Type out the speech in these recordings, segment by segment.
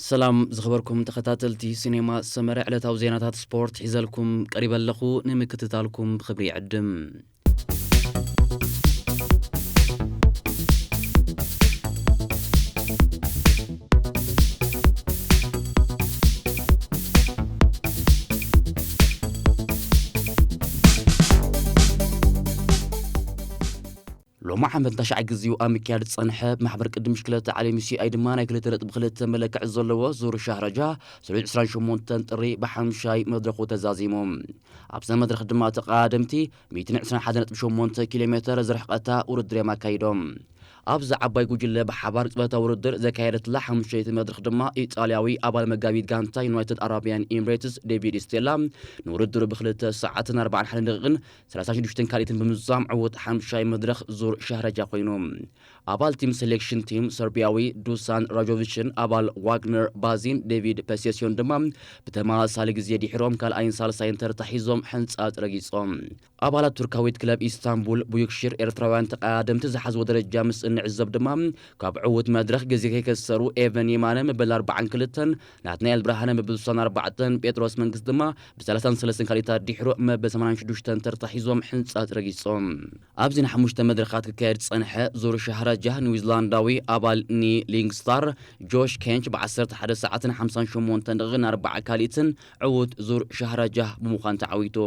ሰላም ዝኸበርኩም ተኸታተልቲ ሲኔማ ሰመረ፣ ዕለታዊ ዜናታት ስፖርት ሒዘልኩም ቀሪበ ኣለኹ። ንምክትታልኩም ብኽብሪ ይዕድም። ሎሚ ዓመት ንታሽዓይ ግዜኡ ኣብ ምክያድ ዝጸንሐ ማሕበር ቅድም ብሽክለታ ዓለም ዩ ሲ ኣይ ድማ ናይ ክልተ ነጥቢ ክልተ መለክዒ ዘለዎ ዙር ሻህረጃ ሰሉስ ዕስራን ሸሞንተን ጥሪ ብሓምሻይ መድረኹ ተዛዚሙ። ኣብዛ መድረኽ ድማ ተቐዳደምቲ ሚእትን ዕስራን ሓደን ነጥቢ ሸሞንተ ኪሎ ሜተር ዝርሕቐታ ውድድር እዮም ኣካይዶም። ኣብዛ ዓባይ ጉጅለ ብሓባር ቅጽበታዊ ውድድር ዘካየደትላ ሓሙሻይቲ መድረኽ ድማ ኢጣልያዊ ኣባል መጋቢት ጋንታ ዩናይትድ ኣረቢያን ኤምሬትስ ዴቪድ ስቴላ ንውድድሩ ብክልተ ሰዓትን ኣርባዓን ሓደን ደቂቕን ሰላሳን ሽዱሽተን ካልኢትን ብምዝዛም ዕዉት ሓምሻይ መድረኽ ዙር ሻህረጃ ኮይኑ። ኣባል ቲም ሴሌክሽን ቲም ሰርቢያዊ ዱሳን ራጆቪችን ኣባል ዋግነር ባዚን ዴቪድ ፐሴስዮን ድማ ብተመሳሳሊ ግዜ ድሒሮም ካልኣይን ሳልሳይን ተርታ ሒዞም ሕንጻጽ ረጊጾም። ኣባላት ቱርካዊት ክለብ ኢስታንቡል ቡዩክሺር ኤርትራውያን ተቐዳደምቲ ዝሓዝዎ ደረጃ ምስ እንዕዘብ ድማ ካብ ዕዉት መድረኽ ግዜ ከይከሰሩ ኤቨን የማነ መበል ኣርባዓን ክልተን፣ ናትናኤል ብርሃነ መበል ስሳን ኣርባዕተን፣ ጴጥሮስ መንግስት ድማ ብሰላሳን ሰለስተን ካልኢታት ድሒሩ መበል ሰማንያን ሽዱሽተን ተርታ ሒዞም ሕንጻጽ ረጊጾም። ኣብዚ ንሓሙሽተ መድረኻት ክካየድ ዝጸንሐ ዙር ሻህረጃ ኒውዚላንዳዊ ኣባል ኒ ሊንግስታር ጆሽ ኬንች ብዓሰርተ ሓደ ሰዓትን ሓምሳን ሸሞንተን ደቂቕን ኣርባዓ ካልኢትን ዕዉት ዙር ሻህረጃ ብምዃን ተዓዊቱ።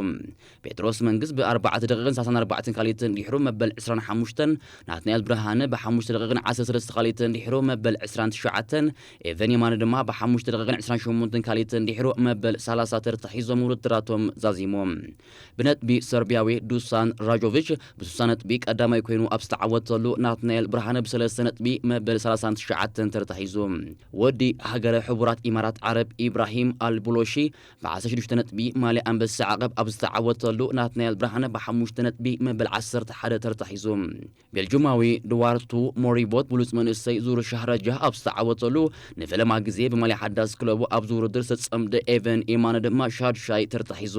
ጴጥሮስ መንግስት ብኣርባዕተ ደቂቕን ሰላሳን ኣርባዕተን ካልኢትን ድሒሩ መበል ዕስራን ሓሙሽተን፣ ናትናኤል ብርሃነ ብሓሙሽተ ደቂቕን ዓሰርተ ሰለስተ ካልኢትን ድሒሩ መበል ዕስራን ትሽዓተን፣ ኤቨን የማነ ድማ ብሓሙሽተ ደቂቕን ዕስራን ሸሞንተን ካልኢትን ድሒሩ መበል ሰላሳ ተርታ ሒዞም ውድድራቶም ዛዚሞም። ብነጥቢ ሰርቢያዊ ዱሳን ራጆቪች ብስሳ ነጥቢ ቀዳማይ ኮይኑ ኣብ ዝተዓወተሉ፣ ናትናኤል ብርሃነ ብሰለስተ ነጥቢ መበል ሰላሳን ትሽዓተን ተርታ ሒዙ። ወዲ ሃገረ ሕቡራት ኢማራት ዓረብ ኢብራሂም ኣልቡሎሺ ብዓሰርተ ሽዱሽተ ነጥቢ ማልያ ኣንበሳ ዓቐብ ኣብ ዝተዓወተሉ፣ ናትናኤል ብርሃነ ብሓሙሽተ ነጥቢ መበል ዓሰርተ ሓደ ተርታ ሒዙ። ቤልጁማዊ ድዋርቱ ሞሪቦት ብሉጽ መንእሰይ ዙር ሻህረጃ ኣብ ዝተዓወተሉ፣ ንፈለማ ግዜ ብማልያ ሓዳስ ክለቡ ኣብዚ ውድድር ዝተጸምደ ኤቨን ኢማነ ድማ ሻድሻይ ተርታ ሒዙ።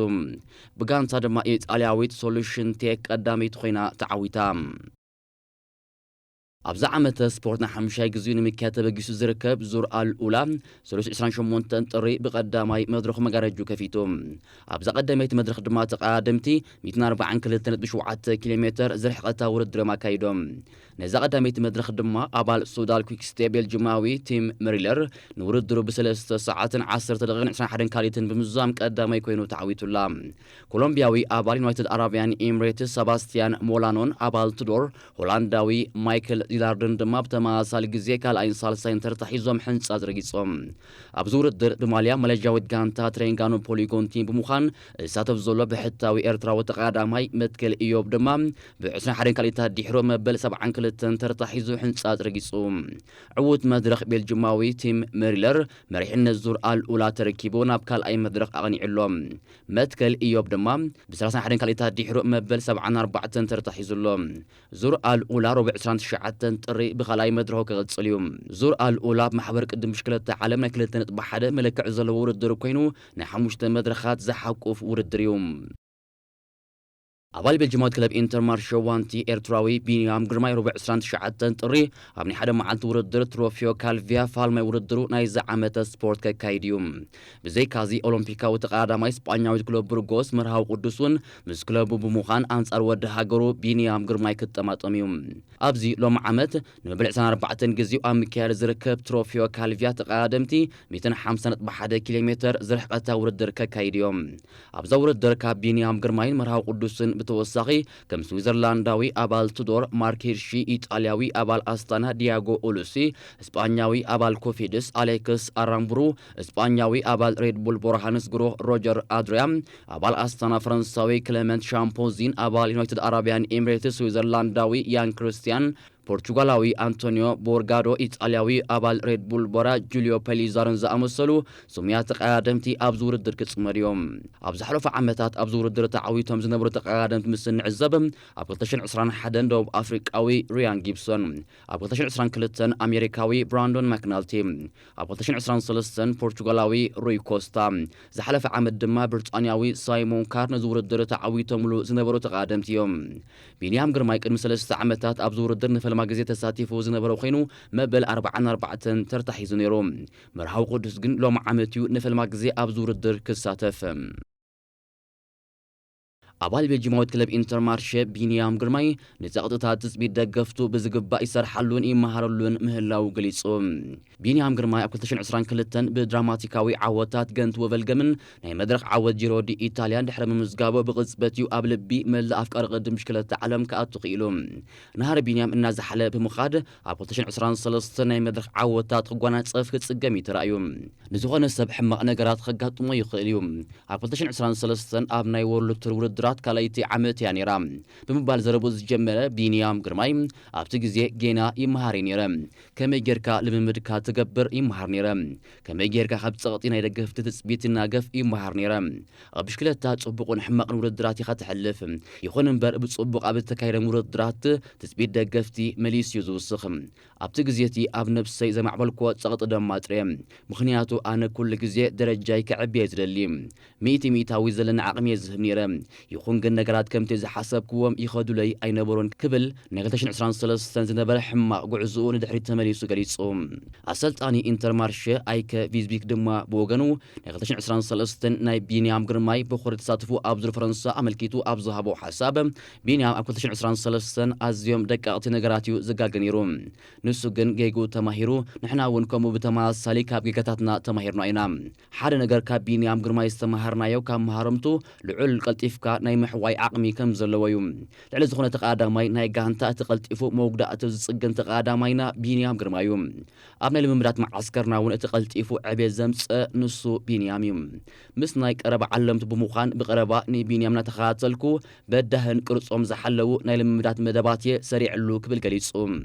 ብጋንታ ድማ ኢጣልያዊት ሶሉሽን ቴክ ቀዳመይቲ ኮይና ተዓዊታ። ኣብዛ ዓመተ ስፖርት ንሓሙሻይ ግዜኡ ንምክያድ ተበጊሱ ዝርከብ ዙር ኣል ኡላ ሰሉስ ዕስራን ሸሞንተን ጥሪ ብቐዳማይ መድረኹ መጋረጁ ከፊቱ። ኣብዛ ቀዳመይቲ መድረኽ ድማ ተቐዳደምቲ ሚእትን ኣርባዓን ክልተ ነጥቢ ሸውዓተ ኪሎ ሜተር ዝርሕቐታ ውድድር እዮም ኣካይዶም። ነዛ ቀዳመይቲ መድረኽ ድማ ኣባል ሱዳል ኩክስቴ ቤልጅማዊ ቲም መሪለር ንውድድሩ ብሰለስተ ሰዓትን ዓሰርተ ደቂቕን ዕስራን ሓደን ካልኢትን ብምዝዛም ቀዳማይ ኮይኑ ተዓዊቱላ። ኮሎምቢያዊ ኣባል ዩናይትድ ኣረቢያን ኤምሬትስ ሰባስቲያን ሞላኖን ኣባል ቱዶር ሆላንዳዊ ማይክል ዚላርድን ድማ ብተመሳሳሊ ግዜ ካልኣይን ሳልሳይን ተርታ ሒዞም ሕንጻጽ ረጊጾም። ኣብዚ ውድድር ብማልያ ማሌዥያዊት ጋንታ ትሬንጋኖ ፖሊጎን ቲም ብምዃን ዝሳተፍ ዘሎ ብሕታዊ ኤርትራዊ ተቐዳዳማይ መትከል ኢዮብ ድማ ብዕስራን ሓደን ካልኢታት ድሒሩ መበል ሰብዓን ክልተን ተርታ ሒዙ ሕንጻጽ ረጊጹ። ዕዉት መድረኽ ቤልጅማዊ ቲም መሪለር መሪሕነት ዙር ኣል ኡላ ተረኪቡ ናብ ካልኣይ መድረኽ ኣቕኒዑ ኣሎ። መትከል ኢዮብ ድማ ብሰላሳን ሓደን ካልኢታት ድሒሩ መበል ሰብዓን ኣርባዕተን ተርታ ሒዙ ኣሎ። ዙር ኣል ኡላ ረቡዕ ዕስራን ትሽዓተን ጥሪ ብኻልኣይ መድረኹ ክቕጽል እዩ። ዙር ኣል ኡላ ኣብ ማሕበር ቅድም ብሽክለታ ዓለም ናይ ክልተ ነጥቢ ሓደ መለክዒ ዘለዎ ውድድር ኮይኑ፣ ናይ ሓሙሽተ መድረኻት ዝሓቁፍ ውድድር እዩ። ኣባል ቤልጅማዊት ክለብ ኢንተርማርሸ ዋንቲ ኤርትራዊ ቢንያም ግርማይ ረቡዕ ዕስራን ትሽዓተን ጥሪ ኣብ ናይ ሓደ መዓልቲ ውድድር ትሮፊዮ ካልቪያ ፋልማይ ውድድሩ ናይዚ ዓመተ ስፖርት ከካይድ እዩ። ብዘይካዚ ኦሎምፒካዊ ተቐዳዳማይ ስጳኛዊት ክለብ ብርጎስ መርሃዊ ቅዱስ እውን ምስ ክለቡ ብምዃን ኣንጻር ወዲ ሃገሩ ቢንያም ግርማይ ክጠማጠም እዩ። ኣብዚ ሎሚ ዓመት ንመበል ዕስራን ኣርባዕተን ግዜኡ ኣብ ምክያድ ዝርከብ ትሮፊዮ ካልቪያ ተቐዳደምቲ ሚእትን ሓምሳን ነጥቢ ሓደ ኪሎ ሜተር ዝርሕቐታ ውድድር ከካይድ እዮም። ኣብዛ ውድድር ካብ ቢንያም ግርማይን መርሃዊ ቅዱስን ብተወሳኺ ከም ስዊዘርላንዳዊ ኣባል ቱዶር ማርክ ሂርሺ፣ ኢጣልያዊ ኣባል ኣስታና ዲያጎ ኡሉሲ፣ እስጳኛዊ ኣባል ኮፊድስ ኣሌክስ ኣራምቡሩ፣ እስጳኛዊ ኣባል ሬድቡል ቦራ ሃንስ ግሩህ ሮጀር ኣድሪያ፣ ኣባል ኣስታና ፈረንሳዊ ክለመንት ሻምፖዚን ኣባል ዩናይትድ ኣረቢያን ኤምሬትስ ስዊዘርላንዳዊ ያን ክርስቲያን፣ ፖርቹጋላዊ ኣንቶኒዮ ቦርጋዶ፣ ኢጣልያዊ ኣባል ሬድቡል ቦራ ጁልዮ ፔሊዛርን ዝኣመሰሉ ስሙያት ተቐዳደምቲ ኣብዚ ውድድር ክጽመዱ እዮም። ኣብ ዝሓለፉ ዓመታት ኣብዚ ውድድር ተዓዊቶም ዝነበሩ ተቐዳደምቲ ምስ እንዕዘብ፣ ኣብ ክልተ ሽሕን ዕስራን ሓደን ደቡብ ኣፍሪቃዊ ሪያን ጊብሶን፣ ኣብ ክልተ ሽሕን ዕስራን ክልተን ኣሜሪካዊ ብራንዶን ማክናልቲ፣ ኣብ ክልተ ሽሕን ዕስራን ሰለስተን ፖርቹጋላዊ ሩይ ኮስታ፣ ዝሓለፈ ዓመት ድማ ብሪጣንያዊ ሳይሞን ካር ነዚ ውድድር ተዓዊቶምሉ ዝነበሩ ተቐዳደምቲ እዮም። ቢንያም ግርማይ ቅድሚ ሰለስተ ዓመታት ኣብዚ ውድድር ንፈለማ ግዜ ተሳቲፉ ዝነበረ ኮይኑ፣ መበል ኣርባዓን ኣርባዕተን ተርታ ሒዙ ነይሩ። መርሃዊ ቅዱስ ግን ሎሚ ዓመት እዩ ንፈልማ ግዜ ኣብዚ ውድድር ክሳተፍ። ኣባል ቤልጂማዊት ክለብ ኢንተርማርሸ ቢንያም ግርማይ፣ ንጸቕጥታት ትጽቢት ደገፍቱ ብዝግባእ ይሰርሓሉን ይመሃረሉን ምህላው ገሊጹ። ቢንያም ግርማይ ኣብ ክልተ ሽሕን ዕስራን ክልተን ብድራማቲካዊ ዓወታት ገንት ወቨልገምን ናይ መድረኽ ዓወት ጂሮ ዲ ኢታልያን ድሕሪ ምምዝጋቡ፣ ብቕጽበት እዩ ኣብ ልቢ መላእ ኣፍቃሪ ቅድም ብሽክለታ ዓለም ክኣቱ ክኢሉ። ናህሪ ቢንያም እናዛሓለ ብምኻድ፣ ኣብ ክልተ ሽሕን ዕስራን ሰለስተን ናይ መድረኽ ዓወታት ክጓናጸፍ ክጽገም እዩ ተራእዩ። ንዝኾነ ሰብ ሕማቕ ነገራት ከጋጥሞ ይኽእል እዩ። ኣብ ክልተ ሽሕን ዕስራን ሰለስተን ኣብ ናይ ወርልድ ቱር ውድድራት ካልኣይቲ ዓመት እያ ነይራ ብምባል ዘረቡ ዝጀመረ ቢንያም ግርማይ፣ ኣብቲ ግዜ ጌና ይመሃር እየ ነይረ። ከመይ ጌርካ ልምምድካ ትገብር ይመሃር ነይረ። ከመይ ጌርካ ካብ ጸቕጢ ናይ ደገፍቲ ትጽቢት ትናገፍ ይመሃር ነይረ። ኣብ ብሽክለታ ጽቡቕን ሕማቕን ውድድራት ኢኻ ትሕልፍ። ይኹን እምበር ብጽቡቕ ኣብ እተካየደም ውድድራት ትጽቢት ደገፍቲ መሊሱ እዩ ዝውስኽ። ኣብቲ ግዜ እቲ ኣብ ነብሰይ ዘማዕበልክዎ ጸቕጢ ደማጥረ። ምኽንያቱ ኣነ ኩሉ ግዜ ደረጃይ ከዕቢ እየ ዝደሊ። ሚእቲ ሚእታዊ ዘለና ዓቕሚ እየ ዝህብ ነይረ። ይኹን ግን ነገራት ከምቲ ዝሓሰብክዎም ይኸዱለይ ኣይነበሩን ክብል ናይ ክልተ ሽሕን ዕስራን ሰለስተን ዝነበረ ሕማቕ ጉዕዞኡ ንድሕሪት ተመሊሱ ገሊጹ። ኣሰልጣኒ ኢንተርማርሸ ኣይከ ቪዝቢክ ድማ ብወገኑ ናይ ክልተ ሽሕን ዕስራን ሰለስተን ናይ ቢንያም ግርማይ በኹሪ ተሳትፎ ኣብ ዙር ፈረንሳ ኣመልኪቱ ኣብ ዝሃቦ ሓሳብ፣ ቢንያም ኣብ ክልተ ሽሕን ዕስራን ሰለስተን ኣዝዮም ደቀቕቲ ነገራት እዩ ዘጋገ ነይሩ። ንሱ ግን ጌግኡ ተማሂሩ፣ ንሕና እውን ከምኡ ብተመሳሳሊ ካብ ጌጋታትና ተማሂርና ኢና። ሓደ ነገር ካብ ቢንያም ግርማይ ዝተማሃርናዮ፣ ካብ መሃርምቱ ልዑል ቀልጢፍካ ናይ ምሕዋይ ዓቕሚ ከም ዘለዎ እዩ። ልዕሊ ዝኾነ ተቐዳዳማይ ናይ ጋንታ እቲ ቀልጢፉ መውዳእቱ ዝጽገን ተቐዳዳማይና ቢንያም ግርማይ እዩ። ኣብ ናይ ልምምዳት መዓስከርና እውን እቲ ቀልጢፉ ዕቤት ዘምጸ ንሱ ቢንያም እዩ። ምስ ናይ ቀረባ ዓለምቱ ብምዃን ብቐረባ ንቢንያም እናተኸታተልኩ በዳህን ቅርጾም ዝሓለዉ ናይ ልምምዳት መደባት እየ ሰሪዕሉ ክብል ገሊጹ።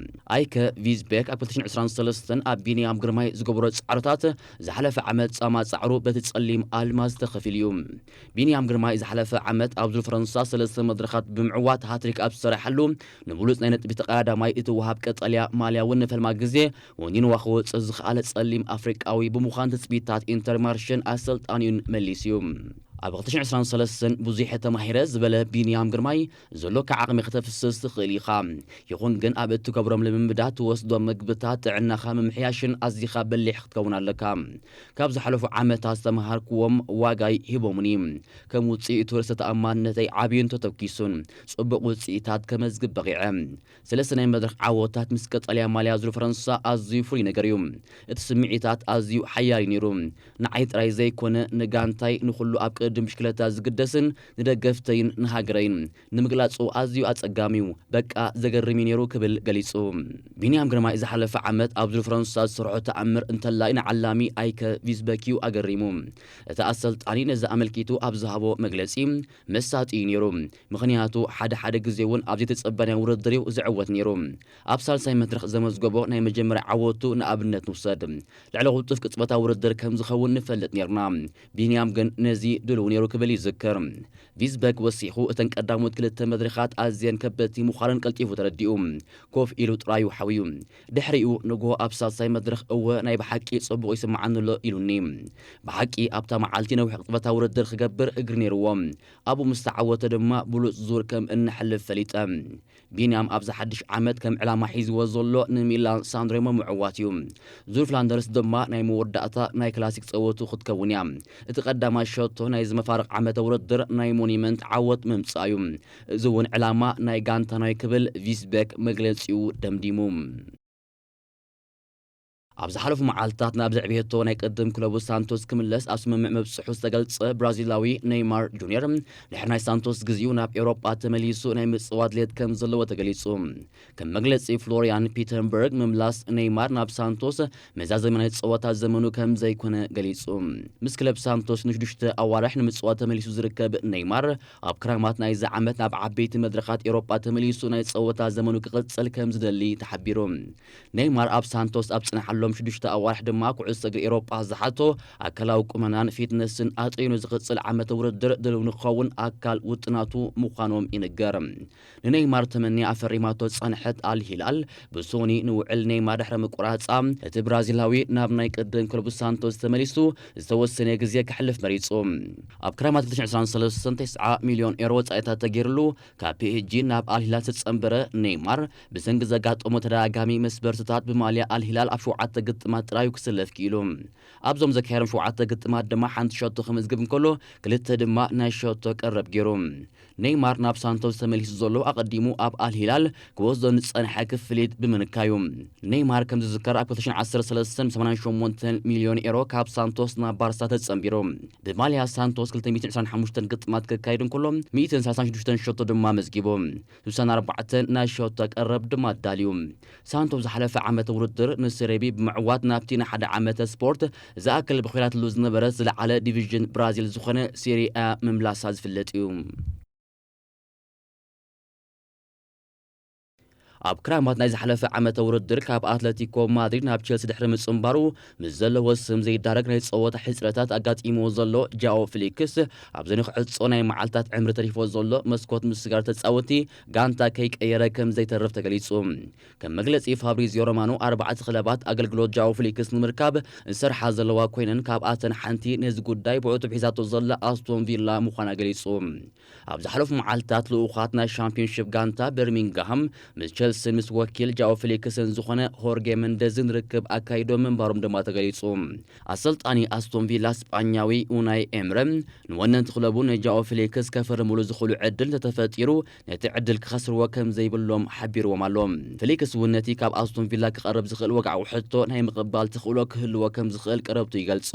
ኣይከ ቪዝቤክ ኣብ ክልተ ሽሕን ዕስራን ሰለስተን ኣብ ቢንያም ግርማይ ዝገበሮ ጻዕርታት ዝሓለፈ ዓመት ጻማ ጻዕሩ በቲ ጸሊም ኣልማዝ ተኸፊሉ እዩ። ቢንያም ግርማይ ዝሓለፈ ዓመት ኣብ ዙር ፈረንሳ ሰለስተ መድረኻት ብምዕዋት ሃትሪክ ኣብ ዝሰረሓሉ፣ ንብሉጽ ናይ ነጥቢ ተቐዳዳማይ እቲ ወሃብ ቀጠልያ ማልያ እውን ንፈልማ ግዜ ወኒንዋ ክወጽእ ዝኸኣለ ጸሊም ኣፍሪቃዊ ብምዃን ትጽቢታት ኢንተርማርሸን ኣሰልጣኒኡን መሊሱ እዩ። ኣብ ክልተ ሽሕን ዕስራን ሰለስተን ብዙሕ ተማሂረ ዝበለ ቢንያም ግርማይ፣ ዘሎካ ዓቕሚ ከተፍስስ ትኽእል ኢኻ። ይኹን ግን ኣብ እትገብሮም ልምምዳት ትወስዶም መግብታት ጥዕናኻ ምምሕያሽን ኣዚኻ በሊሕ ክትከውን ኣለካ። ካብ ዝሓለፉ ዓመታት ዝተምሃርክዎም ዋጋይ ሂቦሙኒ። ከም ውጽኢቱ ርእሰ ተኣማንነተይ ዓብዩን ተተኪሱን ጽቡቕ ውጽኢታት ከመዝግብ በቒዐ። ሰለስተ ናይ መድረኽ ዓወታት ምስ ቀጠልያ ማልያ ዙር ፈረንሳ ኣዝዩ ፍሉይ ነገር እዩ። እቲ ስምዒታት ኣዝዩ ሓያል እዩ ነይሩ። ንዓይ ጥራይ ዘይኮነ፣ ንጋንታይ፣ ንኹሉ ኣብ ቅድም ብሽክለታ ዝግደስን ንደገፍተይን ንሃገረይን ንምግላጹ ኣዝዩ ኣጸጋሚ እዩ። በቃ ዘገርም እዩ ነይሩ ክብል ገሊጹ። ቢንያም ግርማይ ዝሓለፈ ዓመት ኣብ ዙር ፈረንሳ ዝሰርሖ ተኣምር እንተላይ ንዓላሚ ኣይከ ቪዝበክ እዩ ኣገሪሙ። እቲ ኣሰልጣኒ ነዚ ኣመልኪቱ ኣብ ዝሃቦ መግለጺ፣ መሳጢ እዩ ነይሩ። ምኽንያቱ ሓደ ሓደ ግዜ እውን ኣብ ዘይተጸበናዮ ውድድር እዩ ዝዕወት ነይሩ። ኣብ ሳልሳይ መድረኽ ዘመዝገቦ ናይ መጀመርያ ዓወቱ ንኣብነት ንውሰድ። ልዕሊ ቅልጡፍ ቅጽበታዊ ውድድር ከም ዝኸውን ንፈልጥ ነይርና። ቢንያም ግን ነዚ ድሉው ነይሩ ክብል ይዝክር። ቪዝበክ ወሲኹ፣ እተን ቀዳሞት ክልተ መድረኻት ኣዝየን ከበድቲ ምዃነን ቀልጢፉ ተረዲኡ። ኮፍ ኢሉ ጥራዩ ሓውዩ። ድሕሪኡ ንግሆ ኣብ ሳልሳይ መድረኽ፣ እወ ናይ ብሓቂ ጽቡቕ ይስምዓኒ ኣሎ ኢሉኒ። ብሓቂ ኣብታ መዓልቲ ነዊሕ ቅጽበታዊ ውድድር ክገብር እግሪ ነይርዎ። ኣብኡ ምስ ተዓወተ ድማ ብሉጽ ዙር ከም እነሕልፍ ፈሊጠ። ቢንያም ኣብዚ ሓድሽ ዓመት ከም ዕላማ ሒዝዎ ዘሎ ንሚላን ሳንረሞ ምዕዋት እዩ። ዙር ፍላንደርስ ድማ ናይ መወዳእታ ናይ ክላሲክ ጸወቱ ክትከውን እያ። እቲ ቀዳማይ ሸቶ ናይዚ መፋርቕ ዓመተ ውድድር ናይ ሞኒመንት ዓወት ምምጻእ እዩ። እዚ እውን ዕላማ ናይ ጋንታና እዩ ክብል ቪስቤክ መግለጺኡ ደምዲሙ። ኣብ ዝሓለፉ መዓልትታት ናብ ዘዕብየቶ ናይ ቅድም ክለቡ ሳንቶስ ክምለስ ኣብ ስምምዕ ምብጽሑ ዝተገልጸ ብራዚላዊ ኔይማር ጁንየር፣ ድሕሪ ናይ ሳንቶስ ግዜኡ ናብ ኤውሮጳ ተመሊሱ ናይ ምጽዋት ድሌት ከም ዘለዎ ተገሊጹ። ከም መግለጺ ፍሎሪያን ፒተንበርግ፣ ምምላስ ኔይማር ናብ ሳንቶስ መዛዘሚ ናይ ጸወታ ዘመኑ ከም ዘይኮነ ገሊጹ። ምስ ክለብ ሳንቶስ ንሽዱሽተ ኣዋርሕ ንምጽዋት ተመሊሱ ዝርከብ ኔይማር፣ ኣብ ክራማት ናይዚ ዓመት ናብ ዓበይቲ መድረኻት ኤውሮጳ ተመሊሱ ናይ ጸወታ ዘመኑ ክቕጽል ከም ዝደሊ ተሓቢሩ። ኔይማር ኣብ ሳንቶስ ኣብ ጽንሓሉ ሎም ሽዱሽተ ኣዋርሕ ድማ ኩዕሶ እግሪ ኤሮጳ ዝሓቶ ኣካላዊ ቁመናን ፊትነስን ኣጥሪኑ ዝቕጽል ዓመተ ውድድር ድልው ንክኸውን ኣካል ውጥናቱ ምዃኖም ይንገር። ንኔይማር ተመንያ ኣፈሪማቶ ዝጸንሐት ኣል ሂላል ብሶኒ ንውዕል ኔይማር ድሕሪ ምቁራጻ፣ እቲ ብራዚላዊ ናብ ናይ ቅድም ክለቡ ሳንቶስ ተመሊሱ ዝተወሰነ ግዜ ከሕልፍ መሪጹ። ኣብ ክረማት ክልተ ሽሕን ዕስራን ሰለስተን ተስዓ ሚልዮን ኤሮ ወጻኢታት ተገይርሉ ካብ ፒ ኤስ ጂ ናብ ኣል ሂላል ዝተጸንበረ ኔይማር፣ ብሰንኪ ዘጋጠሞ ተደጋጋሚ መስበርትታት ብማልያ ኣል ሂላል ኣብ ሸውዓተ ግጥማት ጥራዩ ክስለፍ ክኢሉ። ኣብዞም ዘካየዶም ሸውዓተ ግጥማት ድማ ሓንቲ ሸቶ ክምዝግብ እንከሎ፣ ክልተ ድማ ናይ ሸቶ ቀረብ ገይሩ። ኔይማር ናብ ሳንቶስ ተመሊሱ ዘሎ ኣቐዲሙ ኣብ ኣል ሂላል ክወስዶ ዝጸንሐ ክፍሊት ብምንካዩ። ኔይማር ከም ዝዝከር ኣብ ክልተ ሽሕን ዓሰርተ ሰለስተን ብ ሰማንያን ሸሞንተን ሚልዮን ኤሮ ካብ ሳንቶስ ናብ ባርሳ ተጸንቢሩ። ብማልያ ሳንቶስ ክልተ ሚእትን ዕስራን ሓሙሽተን ግጥማት ከካይድ እንከሎ፣ ሚእትን ሰላሳን ሽዱሽተን ሸቶ ድማ መዝጊቡ። ስሳን ኣርባዕተን ናይ ሸቶ ቀረብ ድማ ኣዳልዩ። ሳንቶስ ዝሓለፈ ዓመት ውድድር ንሴሬቢ ብምዕዋት ናብቲ ንሓደ ዓመተ ስፖርት ዝኣክል ብኺራትሉ ዝነበረ ዝለዓለ ዲቪዥን ብራዚል ዝኾነ ሴሪ A ምምላሳ ዝፍለጥ እዩ። ኣብ ክራማት ናይ ዝሓለፈ ዓመተ ውድድር ካብ ኣትለቲኮ ማድሪድ ናብ ቸልሲ ድሕሪ ምጽንባሩ፣ ምስ ዘለዎ ስም ዘይዳረግ ናይ ጸወታ ሕጽረታት ኣጋጢምዎ ዘሎ ጃኦ ፍሊክስ፣ ኣብዚ ንክዕጾ ናይ መዓልታት ዕምሪ ተሪፎ ዘሎ መስኮት ምስጋር ተጻወቲ ጋንታ ከይቀየረ ከም ዘይተርፍ ተገሊጹ። ከም መግለጺ ፋብሪዚዮ ሮማኖ፣ ኣርባዕተ ክለባት ኣገልግሎት ጃኦ ፍሊክስ ንምርካብ ዝሰርሓ ዘለዋ ኮይነን፣ ካብኣተን ሓንቲ ነዚ ጉዳይ ብዕቱብ ሒዛቶ ዘላ ኣስቶን ቪላ ምዃና ገሊጹ። ኣብ ዝሓለፉ መዓልታት ልኡኻት ናይ ሻምፒዮንሺፕ ጋንታ በርሚንግሃም ምስ ቸልስን ምስ ወኪል ጃኦ ፊሊክስን ዝኾነ ሆርጌ መንደዝን ርክብ ኣካይዶም ምንባሮም ድማ ተገሊጹ። ኣሰልጣኒ ኣስቶን ቪላ ስጳኛዊ ኡናይ ኤምረ፣ ንወነንቲ ክለቡ ንጃኦ ፊሊክስ ከፈርምሉ ዝኽእሉ ዕድል እንተተፈጢሩ፣ ነቲ ዕድል ክኸስርዎ ከም ዘይብሎም ሓቢርዎም ኣሎ። ፊሊክስ እውን ነቲ ካብ ኣስቶን ቪላ ክቐርብ ዝኽእል ወግዓዊ ሕቶ ናይ ምቕባል ተኽእሎ ክህልዎ ከም ዝኽእል ቀረብቱ ይገልጹ።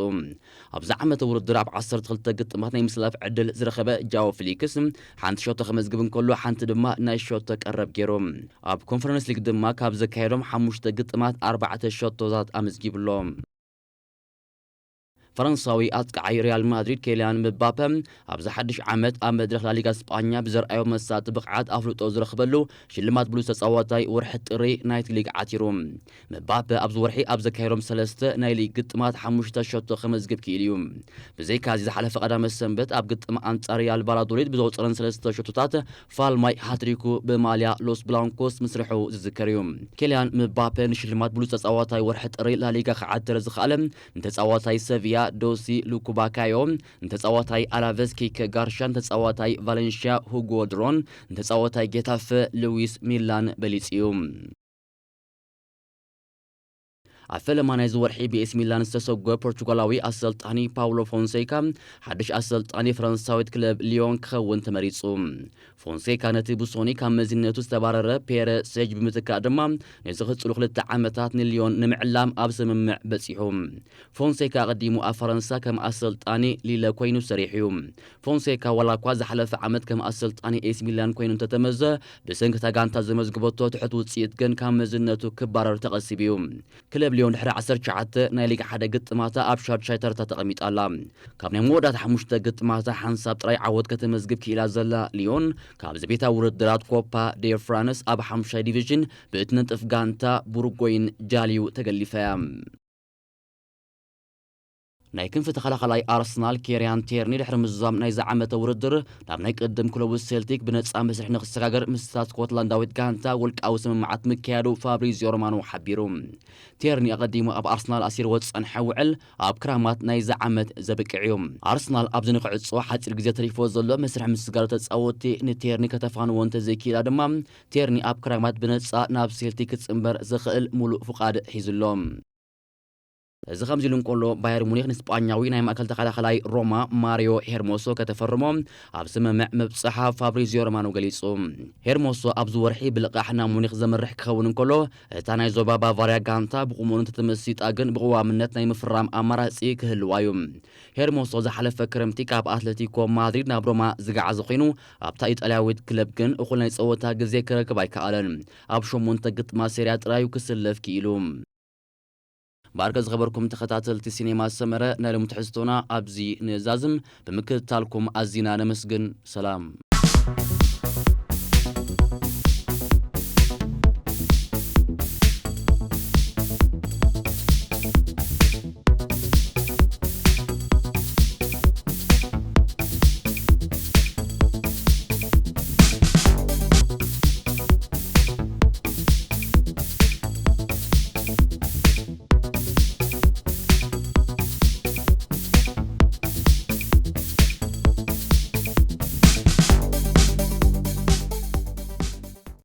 ኣብዚ ዓመተ ውድድር ኣብ ዓሰርተ ክልተ ግጥማት ናይ ምስላፍ ዕድል ዝረኸበ ጃኦ ፊሊክስ፣ ሓንቲ ሸቶ ከመዝግብ እንከሎ፣ ሓንቲ ድማ ናይ ሸቶ ቀረብ ገይሩ። ኣብ ኮንፈረንስ ሊግ ድማ ካብ ዘካየዶም ሓሙሽተ ግጥማት ኣርባዕተ ሸቶታት ኣመዝጊቡ ኣሎ። ፈረንሳዊ ኣጥቃዓይ ሪያል ማድሪድ ኬልያን ምባፐ፣ ኣብዚ ሓድሽ ዓመት ኣብ መድረኽ ላሊጋ ስጳኛ ብዘርኣዮ መሳጢ ብቕዓት ኣፍልጦ ዝረኽበሉ ሽልማት ብሉጽ ተጻዋታይ ወርሒ ጥሪ ናይቲ ሊግ ዓቲሩ። ምባፐ ኣብዚ ወርሒ ኣብ ዘካየዶም ሰለስተ ናይ ሊግ ግጥማት ሓሙሽተ ሸቶ ከመዝግብ ክኢሉ እዩ። ብዘይካዚ ዝሓለፈ ቀዳመ ሰንበት ኣብ ግጥም ኣንጻር ሪያል ቫላዶሊድ ብዘውጸረን ሰለስተ ሸቶታት ፋልማይ ሃትሪኩ ብማልያ ሎስ ብላንኮስ ምስርሑ ዝዝከር እዩ። ኬልያን ምባፐ ንሽልማት ብሉጽ ተጻዋታይ ወርሒ ጥሪ ላሊጋ ክዓትር ዝኸኣለ ንተጻዋታይ ሰቪያ ዶሲ ሉኩባካዮ፣ ንተጻዋታይ ኣላቨስ ኪከ ጋርሻ፣ ንተጻዋታይ ቫለንሽያ ሁጎ ድሮን፣ ንተጻዋታይ ጌታፈ ሉዊስ ሚላን በሊጹ እዩ። ኣብ ፈለማ ናይዚ ወርሒ ብኤሲ ሚላን ዝተሰጎ ፖርቹጋላዊ ኣሰልጣኒ ፓውሎ ፎንሴካ ሓድሽ ኣሰልጣኒ ፈረንሳዊት ክለብ ሊዮን ክኸውን ተመሪጹ። ፎንሴካ ነቲ ብሶኒ ካብ መዝነቱ ዝተባረረ ፔረ ሴጅ ብምትካእ ድማ ንዝቕጽሉ ክልተ ዓመታት ንሊዮን ንምዕላም ኣብ ስምምዕ በጺሑ። ፎንሴካ ኣቐዲሙ ኣብ ፈረንሳ ከም ኣሰልጣኒ ሊለ ኮይኑ ሰሪሑ እዩ። ፎንሴካ ዋላ እኳ ዝሓለፈ ዓመት ከም ኣሰልጣኒ ኤሲ ሚላን ኮይኑ እንተተመዘ፣ ብሰንኪ እታ ጋንታ ዘመዝግበቶ ትሑት ውጽኢት ግን ካብ መዝነቱ ክባረር ተቐሲቡ እዩ። ክለብ ሊዮን ድሕሪ ዓሰርተ ትሽዓተ ናይ ሊግ ሓደ ግጥማታ ኣብ ሻድሻይ ተርታ ተቐሚጣ ኣላ። ካብ ናይ መወዳእታ ሓሙሽተ ግጥማታ ሓንሳብ ጥራይ ዓወት ከተመዝግብ ክኢላ ዘላ ሊዮን፣ ካብዚ ቤታዊ ውድድራት ኮፓ ዴ ፍራንስ ኣብ ሓሙሻይ ዲቪዥን ብእቲ ንጥፍ ጋንታ ቡርጎይን ጃልዩ ተገሊፋ እያ። ናይ ክንፊ ተኸላኸላይ ኣርሰናል ኬርያን ቴርኒ ድሕሪ ምዝዛም ናይዚ ዓመተ ውድድር ናብ ናይ ቅድም ክለቡ ሴልቲክ ብነጻ መስርሕ ንክሰጋገር ምስታ ስኮትላንዳዊት ጋንታ ውልቃዊ ስምምዓት ምክያዱ ፋብሪዚዮ ሮማኖ ሓቢሩ። ቴርኒ ኣቐዲሙ ኣብ ኣርሰናል ኣሲርዎ ዝጸንሐ ውዕል ኣብ ክራማት ናይዚ ዓመት ዘብቅዕ እዩ። ኣርሰናል ኣብዚ ንክዕጾ ሓጺር ግዜ ተሪፎ ዘሎ መስርሕ ምስጋር ተጻወትቲ ንቴርኒ ከተፋንዎ እንተዘይክኢላ ድማ፣ ቴርኒ ኣብ ክራማት ብነጻ ናብ ሴልቲክ ክጽንበር ዝኽእል ሙሉእ ፍቓድ ሒዙ ኣሎ። እዚ ከምዚ ኢሉ እንከሎ፣ ባየር ሙኒክ ንስጳኛዊ ናይ ማእከል ተኸላኸላይ ሮማ ማሪዮ ሄርሞሶ ከተፈርሞ ኣብ ስምምዕ ምብጽሓ ፋብሪዚዮ ሮማኖ ገሊጹ። ሄርሞሶ ኣብዚ ወርሒ ብልቓሕ ናብ ሙኒክ ዘምርሕ ክኸውን እንከሎ፣ እታ ናይ ዞባ ባቫርያ ጋንታ ብቑመኑ እንተተመሲጣ ግን ብቕዋምነት ናይ ምፍራም ኣማራጺ ክህልዋ እዩ። ሄርሞሶ ዝሓለፈ ክረምቲ ካብ ኣትለቲኮ ማድሪድ ናብ ሮማ ዝገዓዘ ኮይኑ፣ ኣብታ ኢጣልያዊት ክለብ ግን እኹል ናይ ጸወታ ግዜ ክረክብ ኣይከኣለን። ኣብ ሸሞንተ ግጥማት ሴርያ ጥራዩ ክስለፍ ክኢሉ። ባርከ ዝኸበርኩም ተኸታተልቲ ሲኔማ ሰመረ፣ ናይ ሎሚ ትሕዝቶና ኣብዚ ንዛዝም። ብምክትታልኩም ኣዚና ነመስግን። ሰላም።